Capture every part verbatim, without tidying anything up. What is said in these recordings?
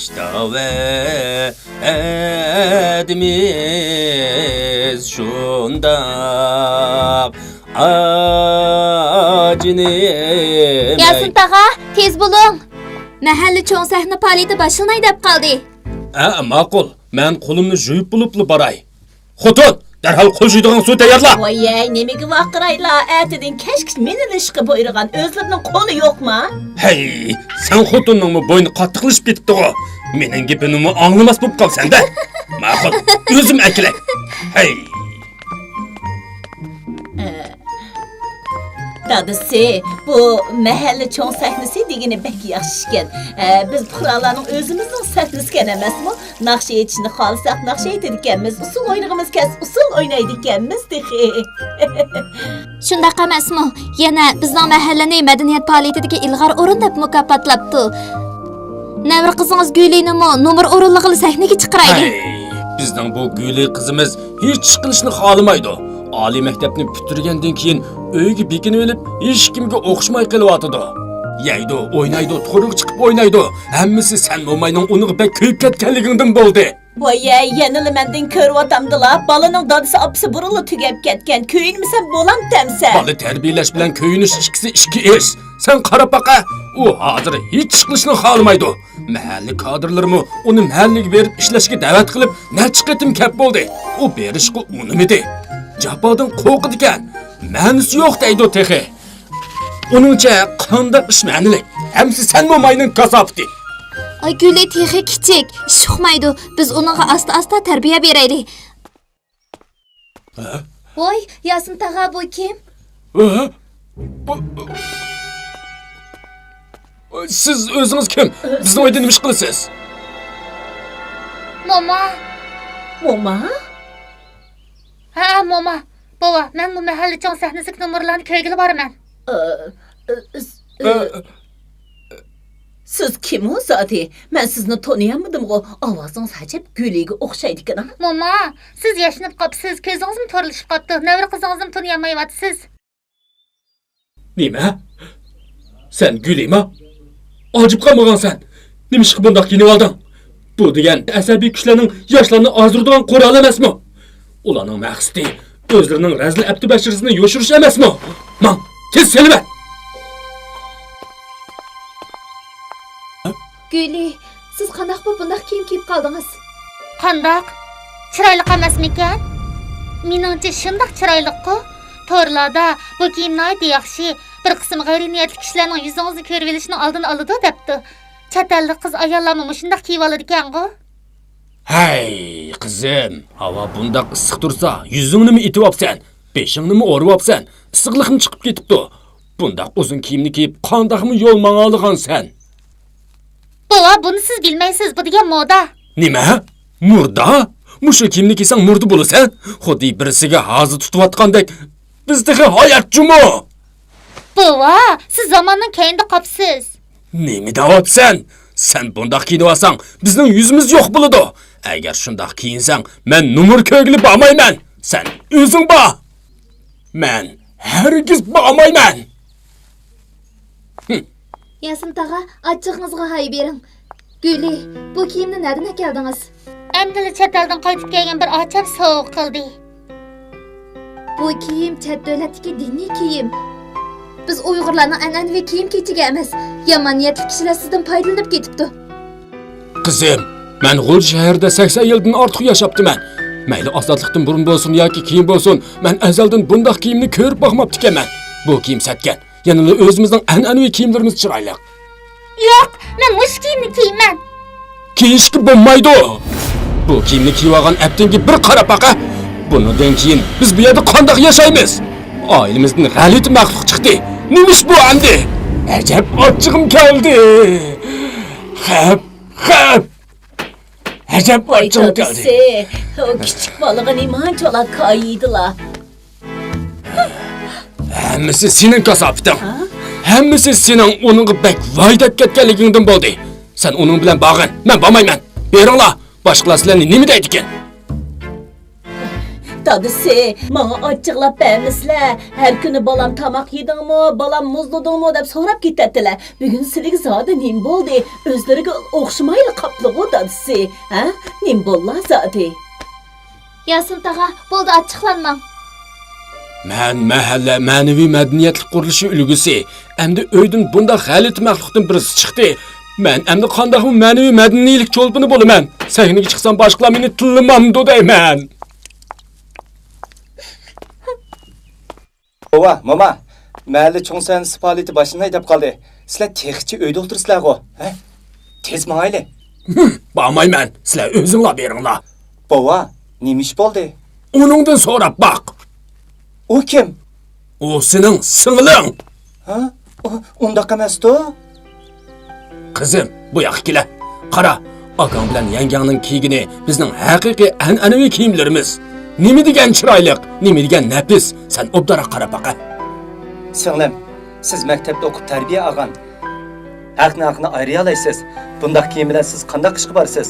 ئىشتاۋەدىمىز شۇنداق ئاجىنىم. ياسىن تاغا، تېز بولۇڭ! مەھەللە چوڭ سەھنە پائالىيىتى باشلىناي دەپ قالدى. ھە، ماقۇل. مەن قولۇمنى يۇيۇپ بولۇپلا باراي. خوتۇن، دەرھال قول يۇيىدىغان سۇ تەييارلا! ۋايەي، نېمىگە ۋارقىرايلا؟ ئەتىدىن كەچكىچە مېنى ئېلىشقا بۇيرۇغان ئۆزلىرىنىڭ قولى يوقما؟ ھەي، سەن خوتۇننىڭمۇ بوينى قاتتىقلىشىپ كېتىپتىغۇ. مېنىڭ گېپىمنىمۇ ئاڭلىماس بولۇپ قالىسەن-دە. ماقۇل، ئۆزۈم ئەكېلەي. ھەي. دادىسى، بۇ مەھەللە چوڭ سەھنىسى دېگىنى بەك ياخشى ئىكەن. ئە، بىز پۇقرالارنىڭ ئۆزىمىزنىڭ سەھنىسىكەن ئەمەسمۇ؟ ناخشا ئېيتىشنى خالىساق ناخشا ئېيتىدىكەنمىز، ئۇسسۇل ئوينىغىمىز كەلسە ئۇسسۇل ئوينايدىكەنمىز تېخى. شۇنداق ئەمەسمۇ؟ يەنە بىزنىڭ مەھەللىنى مەدەنىيەت پائالىيىتىدىكى ئىلغار ئورۇن دەپ مۇكاپاتلاپتۇ. نەۋرە قىزىڭىز گۈلىنىمۇ نومۇر ئورۇنلىغىلى سەھنىگە چىقىرايلى. ھەي، بىزنىڭ بۇ گۈلى قىزىمىز ھېچ ئىش قىلىشنى خالىمايدۇ. ئالىي مەكتەپنى پۈتتۈرگەندىن كېيىن ئۆيگە بېكىنىۋېلىپ، ھېچكىمگە ئوخشىماي قېلىۋاتىدۇ. يەيدۇ، ئوينايدۇ، تورغا چىقىپ ئوينايدۇ. ھەممىسى سەن موماينىڭ ئۇنىڭغا بەك كۆيۈپ كەتكەنلىكىڭدىن بولدى. ۋايەي، يەنىلا مەندىن كۆرۈۋاتامدىلا، بالىنىڭ دادىسى، ئاپىسى بۇرۇنلا تۈگەپ كەتكەن، كۆيۈنمىسەم بولامتى ئەمسە؟ بالا تەربىيەلەش بىلەن كۆيۈنۈش ئىككىسى ئىككى ئىش. سەن قاراپ باقە، ئۇ ھازىر ھېچ ئىش قىلىشنى خالىمايدۇ. مەھەللە كادىرلىرىمۇ ئۇنى مەھەللىگە بېرىپ ئىشلەشكە دەۋەت قىلىپ نەچچە قېتىم كەپ بولدى. ئۇ بېرىشقا ئۇنىمىدى. جاپادىن قورقىدىكەن. مەنىسى يوق دەيدۇ تېخى. ئۇنىڭچە قانداق ئىش مەنىلىك؟ ھەممىسى سەن موماينىڭ كاساپىتى. ئاي، گۈلى تېخى كىچىك، ئىش ئۇقمايدۇ. بىز ئۇنىڭغا ئاستا-ئاستا تەربىيە بېرەيلى. ھە؟ ۋوي، ياسىن تاغا، بۇ كىم؟ ھە؟ بۇ، سىز ئۆزىڭىز كىم؟ بىزنىڭ ئۆيدە نېمە ئىش قىلىسىز؟ موما. موما؟ ھە، موما. بوۋا، مەن بۇ مەھەللە چوڭ سەھنىسىدىكى نومۇرلارنى كۆرگىلى بارىمەن. ئە، ئە، ئە، ئە، سىز كىم ئۇ زادى؟ مەن سىزنى تونۇيالمىدىمغۇ؟ ئاۋازىڭىز ئەجەب گۈلىگە ئوخشايدىكەن-ھە. موما، سىز ياشىنىپ قاپسىز، كۆزىڭىزمۇ تورلىشىپ قاپتۇ، نەۋرە قىزىڭىزنىمۇ تونۇيالمايۋاتىسىز. نېمە؟ سەن گۈلىما؟ ئاجىپ قالمىغانسەن؟ نېمىشقا بۇنداق كىيىنىۋالدىڭ؟ بۇ دېگەن ئەسەبىي كۈچلەرنىڭ ياشلارنى ئازدۇرىدىغان قورالى ئەمەسمۇ؟ ئۇلارنىڭ مەقسىتى ئۆزلىرىنىڭ رەزىل ئەپتى بەشىرىسىنى يوشۇرۇش ئەمەسمۇ؟ ماڭ، تېز سېلىۋەت! گۈلى، سىز قانداق بولۇپ بۇنداق كىيىم كىيىپ قالدىڭىز؟ قانداق؟ چىرايلىق ئەمەسمىكەن؟ مېنىڭچە شۇنداق چىرايلىققۇ. تورلاردا بۇ كىيىم ناھايىتى ياخشى، بىر قىسىم غەيرىي نىيەتلىك كىشىلەرنىڭ يۈزىڭىزنى كۆرۈۋېلىشىنىڭ ئالدىنى ئالىدۇ دەپتۇ. چەت ئەللىك قىز ئاياللارمۇ مۇشۇنداق كىيىۋالىدىكەنغۇ؟ ھەي، قىزىم، ھاۋا بۇنداق ئىسسىق تۇرسا، يۈزۈڭنىمۇ ئېتىۋاپسەن، بېشىڭنىمۇ ئورىۋاپسەن، ئىسسىقلىقمۇ چىقىپ كېتىپتۇ. بۇنداق ئۇزۇن كىيىمنى كىيىپ قانداقمۇ يول ماڭالىغانسەن؟ بوۋا، بۇنى سىز بىلمەيسىز، بۇ دېگەن مودا. نېمە؟ مۇردا؟ مۇشۇ كىيىمنى كىيسەڭ مۇردا بولىسەن؟ خۇددى بىرسىگە ھازا تۇتۇۋاتقاندەك. بىز تېخى ھايات جۇمۇ! بوۋا، سىز زاماننىڭ كەينىدە قاپسىز. نېمە دەۋاتىسەن؟ سەن بۇنداق كىيىنىۋالساڭ، بىزنىڭ يۈزىمىز يوق بولىدۇ. ئەگەر شۇنداق كىيىنسەڭ، مەن نومۇر كۆرگىلى بارمايمەن. سەن ئۆزۈڭ بار. مەن ھەرگىز بارمايمەن. ياسىن تاغا، ئاچچىقىڭىزغا ھاي بېرىڭ. گۈلى، بۇ كىيىمنى نەدىن ئەكەلدىڭىز؟ ئەمدىلا چەت ئەلدىن قايتىپ كەلگەن بىر ئاچام سوۋغا قىلدى. بۇ كىيىم چەت دۆلەتتىكى دىنىي كىيىم. بىز ئۇيغۇرلارنىڭ ئەنئەنىۋى كىيىم-كېچىكى ئەمەس. يامان نىيەتلىك كىشىلەر سىزدىن پايدىلىنىپ كېتىپتۇ. قىزىم، مەن غۇلجا شەھىرىدە سەكسەن يىلدىن ئارتۇق ياشاپتىمەن. مەيلى ئازادلىقتىن بۇرۇن بولسۇن ياكى كېيىن بولسۇن، مەن ئەزەلدىن بۇنداق كىيىمنى كۆرۈپ باقماپتىكەنمەن. بۇ كىيىم سەتكەن. يەنىلا ئۆزىمىزنىڭ ئەنئەنىۋى كىيىملىرىمىز چىرايلىق. ياق، مەن مۇشۇ كىيىمنى كىيىمەن. كىيىشكە بولمايدۇ. بۇ كىيىمنى كىيىۋالغان ئەپتىڭگە بىر قاراپ باقە. بۇنىڭدىن كېيىن بىز بۇ يەردە قانداق ياشايمىز؟ ئائىلىمىزدىن غەلىتە مەخلۇق چىقتى. نېمە ئىش بۇ ئەمدى؟ ئەجەب ئاچچىقىم كەلدى. خەپ، خەپ. ئەجەب ۋاي ئاچچىقىم كەلدى. دادىسى، ئۇ كىچىك بالىغا نېمانچىلا كايىدىلا. ھەممىسى سېنىڭ كاساپىتىڭ. ھە؟ ھەممىسى سېنىڭ ئۇنىڭغا بەك ۋاي دەپ كەتكەنلىكىڭدىن بولدى. سەن ئۇنىڭ بىلەن بارغىن، مەن بارمايمەن. بېرىڭلار، باشقىلار سىلەرنى نېمە دەيدىكىن؟ دادىسى، ماڭا ئاچچىقلاپ بەرمىسىلە. ھەر كۈنى بالام تاماق يېدىڭمۇ، بالام مۇزلىدىڭمۇ دەپ سوراپ كېتەتتىلە. بۈگۈن سىلىگە زادى نېمە بولدى؟ ئۆزلىرىگە ئوخشىمايلا قاپلىغۇ دادىسى. ھە؟ نېمە بوللا زادى؟ ياسىن تاغا، بولدى، ئاچچىقلانماڭ. مەن مەھەللە مەنىۋى مەدەنىيەتلىك قۇرۇلۇشى ئۈلگىسى. ئەمدى ئۆيدىن بۇنداق غەلىتە مەخلۇقتىن بىرسى چىقتى. مەن ئەمدى قانداقمۇ مەنىۋى مەدەنىيلىك چولپىنى بولىمەن؟ سەھنىگە چىقسام باشقىلار مېنى تىللىمامدۇ دەيمەن. بوۋا، موما، مەھەللە چوڭ سەھنىسى پائالىيىتى باشلىناي دەپ قالدى. سىلەر تېخىچە ئۆيدە ئولتۇرىسىلەرغۇ، ھە؟ تېز ماڭايلى. ھىم، بارمايمەن. سىلەر ئۆزۈڭلار بېرىڭلار. بوۋا، نېمە ئىش بولدى؟ ئۇنىڭدىن سوراپ باق. ئۇ كىم؟ ئۇ سېنىڭ سىڭلىڭ. ھە؟ ئۇ، ئۇنداق ئەمەستۇ؟ قىزىم، بۇ ياققا كېلە. قارا، ئاكاڭ بىلەن يەڭگەڭنىڭ كىيگىنى بىزنىڭ ھەقىقىي ئەنئەنىۋى كىيىملىرىمىز. نېمە دېگەن چىرايلىق، نېمە دېگەن نەپىس. سەن ئوبدانراق قاراپ باقە. سىڭلىم، سىز مەكتەپتە ئوقۇپ تەربىيە ئالغان. ھەقنى ھەقنى ئايرىيالايسىز. بۇنداق كىيىم بىلەن سىز قانداق ئىشقا بارىسىز؟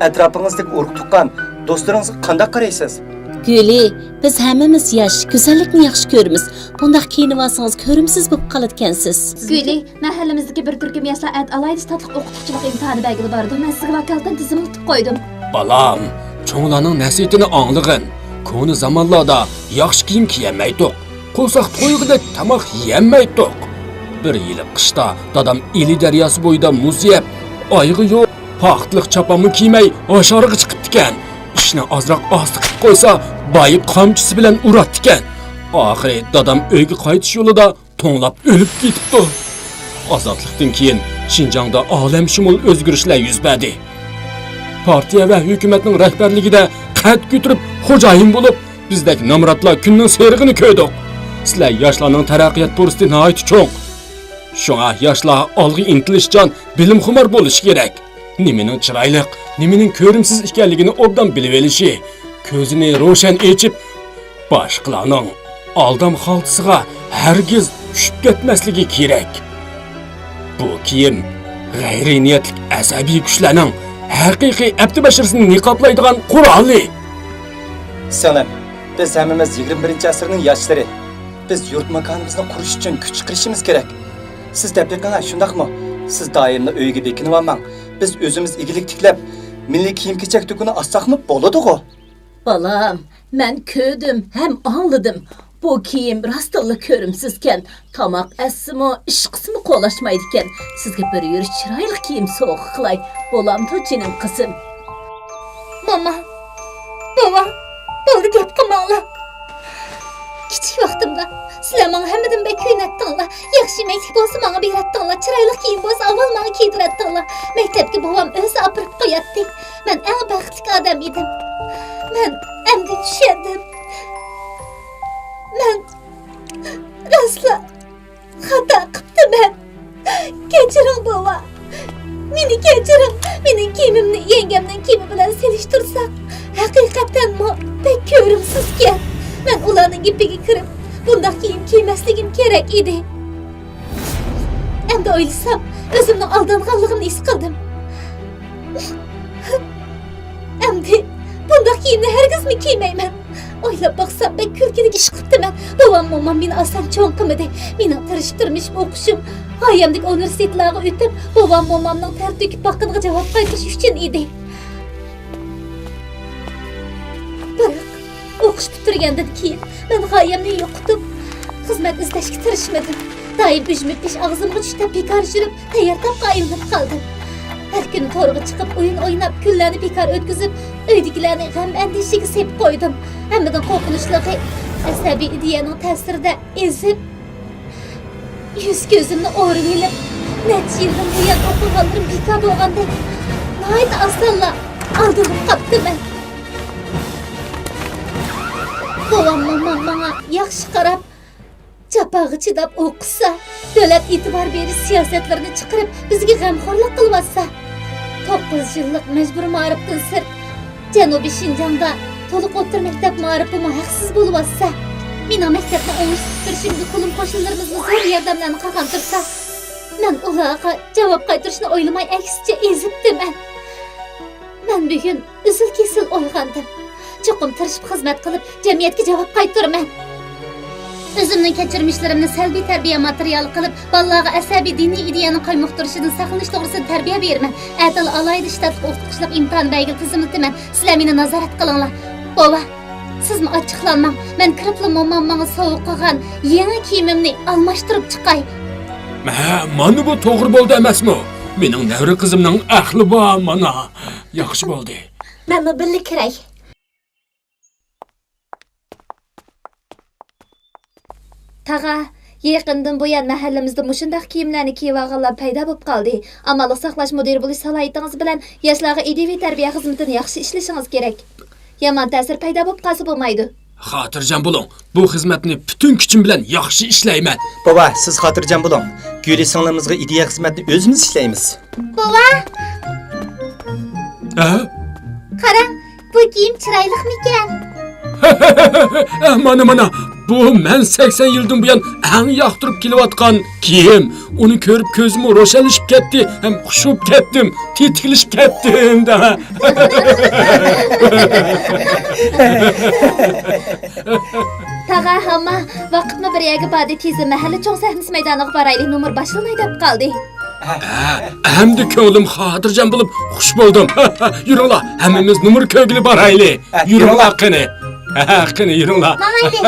ئەتراپىڭىزدىكى ئۇرۇق-تۇغقان، دوستلىرىڭىزغا قانداق قارايسىز؟ گۈلى، بىز ھەممىمىز ياش، گۈزەللىكنى ياخشى كۆرىمىز. بۇنداق كىيىنىۋالسىڭىز كۆرۈمسىز بولۇپ قالىدىكەنسىز. گۈلى، مەھەللىمىزدىكى بىر تۈركۈم ياشلار ئەتە ئالاھىدە تاتلىق ئوقۇتقۇچىلىق ئىمتىھانى بەرگىلى بارىدۇ. مەن سىزگە ۋاكالىتەن تىزىملىتىپ قويدۇم. بالام، چوڭلارنىڭ نەسىھىتىنى ئاڭلىغىن. كونا زامانلاردا ياخشى كىيىم كىيەلمەيتتۇق. قورساق تويغۇدەك تاماق يېيەلمەيتتۇق. بىر يىلى قىشتا دادام ئىلى دەرياسى بويىدا مۇز يەپ، ئايىغى يوق، پاختىلىق چاپانمۇ كىيمەي ھاشارغا چىقىپتىكەن. ئىشنى ئازراق ئاستا قىلىپ قويسا، بايىپ قامچىسى بىلەن ئۇراتتىكەن. ئاخىرى دادام ئۆيگە قايتىش يولىدا توڭلاپ ئۆلۈپ كېتىپتۇ. ئازادلىقتىن كېيىن شىنجاڭدا ئالەمشۇمۇل ئۆزگىرىشلەر يۈز بەردى. پارتىيە ۋە ھۆكۈمەتنىڭ رەھبەرلىكىدە قەد كۆتۈرۈپ خوجايىن بولۇپ، بىزدەك نامراتلار كۈننىڭ سېرىغىنى كۆردۇق. سىلەر ياشلارنىڭ تەرەققىيات پۇرسىتى ناھايىتى چوڭ. شۇڭا ياشلار ئالغا ئىنتىلىشچان، بىلىمخۇمار بولۇشى كېرەك. نېمىنىڭ چىرايلىق، نېمىنىڭ كۆرۈمسىز ئىكەنلىكىنى ئوبدان بىلىۋېلىشى، كۆزىنى روشەن ئېچىپ، باشقىلارنىڭ ئالدام خالتىسىغا ھەرگىز چۈشۈپ كەتمەسلىكى كېرەك. بۇ كىيىم غەيرىي نىيەتلىك ئەسەبىي كۈچلەرنىڭ ھەقىقىي ئەپتى بەشىرىسىنى نىقابلايدىغان قورالى. سىڭلىم، بىز ھەممىمىز يىگىرمە بىرىنچى ئەسىرنىڭ ياشلىرى. بىز يۇرت ماكانىمىزنى قۇرۇش ئۈچۈن كۈچ چىقىرىشىمىز كېرەك. سىز دەپ بېقىڭە، شۇنداقمۇ؟ سىز دائىملا ئۆيگە بېكىنىۋالماڭ. بىز ئۆزىمىز ئىگىلىك تىكلەپ، مىللىي كىيىم-كېچەك دۇكىنى ئاچساقمۇ بولىدىغۇ؟ بالام، مەن كۆردۈم ھەم ئاڭلىدىم. بۇ كىيىم راستتىنلا كۆرۈمسىزكەن. تاماق ئەتسىمۇ، ئىشقىسىمۇ قولاشمايدىكەن. سىزگە بىر يۈرۈش چىرايلىق كىيىم سوۋغا قىلاي. بولامدۇ، جېنىم قىزىم؟ موما، بوۋا، بولدى، گەپ قىلماڭلار. كىچىك ۋاقتىمدا سىلەر ماڭا ھەممىدىن بەك كۆيۈنەتتىڭلار. ياخشى يېمەكلىك بولسا ماڭا بېرەتتىڭلار، چىرايلىق كىيىم بولسا ئاۋۋال ماڭا كىيدۈرەتتىڭلار. مەكتەپكە بوۋام ئۆزى ئاپىرىپ قوياتتى. مەن ئەڭ بەختلىك ئادەم ئىدىم. مەن ئەمدى چۈشەندىم. مەن راسلا خاتا قىپتىمەن. كەچۈرۈڭ، بوۋا. مېنى كەچۈرۈڭ. مېنىڭ كىيىمىمنى يەڭگەمنىڭ كىيىمى بىلەن سېلىشتۇرساق، ھەقىقەتەنمۇ بەك كۆرۈمسىزكەن. مەن ئۇلارنىڭ گېپىگە كىرىپ، بۇنداق كىيىم كىيمەسلىكىم كېرەك ئىدى. ئەمدى ئويلىسام، ئۆزۈمنىڭ ئالدانغانلىقىمنى ھېس قىلدىم. ئەمدى بۇنداق كىيىمنى ھەرگىزمۇ كىيمەيمەن. ئويلاپ باقسام، بەك كۈلكىلىك ئىش قىپتىمەن. بوۋام، مومام مېنى ئاسان چوڭ قىلمىدى. مېنىڭ تىرىشىپ تىرمىشىپ ئوقۇشۇم، غايەمدىكى ئۇنىۋېرسىتېتلارغا ئۆتۈپ، بوۋام، مومامنىڭ تەر تۆكۈپ باققىنىغا جاۋاب قايتۇرۇش ئۈچۈن ئىدى. بىراق، ئوقۇش پۈتتۈرگەندىن كېيىن، مەن غايەمنى يوقىتىپ، خىزمەت ئىزدەشكە تىرىشمىدىم. دائىم ئۈجمە پىش ئاغزىمغا چۈش دەپ بىكار يۈرۈپ، تەييار تاپقا ئايلىنىپ قالدىم. ھەر كۈنى تورغا چىقىپ، ئويۇن ئويناپ، كۈنلەرنى بىكار ئۆتكۈزۈپ، ئۆيدىكىلەرنى غەم-ئەندىشىگە سېلىپ قويدۇم. ھەممىدىن قورقۇنچلۇقى، ئەسەبىي ئىدىيەنىڭ تەسىرىدە ئېزىپ، يۈز-كۆزۈمنى ئورىۋېلىپ، نەچچە يىلدىن بۇيان ئوقۇغانلىرىم بىكار بولغاندەك، ناھايىتى ئاسانلا ئالدىنىپ قاپتىمەن. بوۋام، مومام ماڭا ياخشى قاراپ، جاپاغا چىداپ ئوقۇسا، دۆلەت ئېتىبار بېرىش سىياسەتلىرىنى چىقىرىپ، بىزگە غەمخورلۇق قىلىۋاتسا، توققۇز يىللىق مەجبۇرىي مائارىپتىن سىرت، جەنۇبىي شىنجاڭدا تولۇق ئوتتۇرا مەكتەپ مائارىپىمۇ ھەقسىز بولۇۋاتسا، مېنىڭ مەكتەپنى ئوڭۇشلۇق پۈتتۈرۈشۈمگە قولۇم-قوشنىلىرىمىزمۇ زور ياردەملەرنى قىلغان تۇرسا، مەن ئۇلارغا جاۋاب قايتۇرۇشنى ئويلىماي، ئەكسىچە ئېزىپتىمەن. مەن بۈگۈن ئۈزۈل-كېسىل ئويغاندىم. چوقۇم تىرىشىپ خىزمەت قىلىپ، جەمئىيەتكە جاۋاب قايتۇرىمەن. ئۆزۈمنىڭ كەچۈرمىشلىرىمنى سەلبىي تەربىيە ماتېرىيالى قىلىپ، بالىلارغا ئەسەبىي دىنىي ئىدىيەنىڭ قايمۇقتۇرۇشىدىن ساقلىنىش توغرىسىدا تەربىيە بېرىمەن. ئەتىلا ئالاھىدە شتاتلىق ئوقۇتقۇچىلىق ئىمتىھانى بەرگىلى تىزىملىتىمەن. سىلەر مېنى نازارەت قىلىڭلار. بوۋا، سىزمۇ ئاچچىقلانماڭ. مەن كىرىپلا مومام ماڭا سوۋغا قىلغان يېڭى كىيىمىمنى ئالماشتۇرۇپ چىقاي. ھە، مانا بۇ توغرا بولدى ئەمەسمۇ؟ مېنىڭ نەۋرە قىزىمنىڭ ئەقلى بار مانا. ياخشى بولدى. مەنمۇ بىللە كىرەي. تاغا، يېقىندىن بۇيان مەھەللىمىزدە مۇشۇنداق كىيىملەرنى كىيىۋالغانلار پەيدا بولۇپ قالدى. ئامانلىق ساقلاش مۇدىرى بولۇش سالاھىيىتىڭىز بىلەن ياشلارغا ئىدىيىۋى تەربىيە خىزمىتىنى ياخشى ئىشلىشىڭىز كېرەك. يامان تەسىر پەيدا بولۇپ قالسا بولمايدۇ. خاتىرجەم بولۇڭ، بۇ خىزمەتنى پۈتۈن كۈچۈم بىلەن ياخشى ئىشلەيمەن. بوۋا، سىز خاتىرجەم بولۇڭ. گۈلى سىڭلىمىزغا ئىدىيە خىزمەتنى ئۆزىمىز ئىشلەيمىز. بوۋا! ھە؟ قاراڭ، بۇ كىيىم چىرايلىقمىكەن؟ مانا، مانا، بۇ مەن سەكسەن يىلدىن بۇيان ئەڭ ياقتۇرۇپ كېلىۋاتقان كىيىم. ئۇنى كۆرۈپ كۆزۈممۇ روشەنلىشىپ كەتتى ھەم خۇش بولۇپ كەتتىم، تېتىكلىشىپ كەتتىم دە. تاغا، ھامما، ۋاقىتمۇ بىر يەرگە باردى، تېزلا مەھەللە چوڭ سەھنىسى مەيدانىغا بارايلى، نومۇر باشلىناي دەپ قالدى. ھە، ئەمدى كۆڭلۈم خاتىرجەم بولۇپ خۇش بولدۇم. يۈرۈڭلار، ھەممىمىز نومۇر كۆرگىلى بارايلى. ھە، يۈرۈڭلار يۈرۈڭلار. قېنى. ھە، قېنى يۈرۈڭلار. ماڭايلى.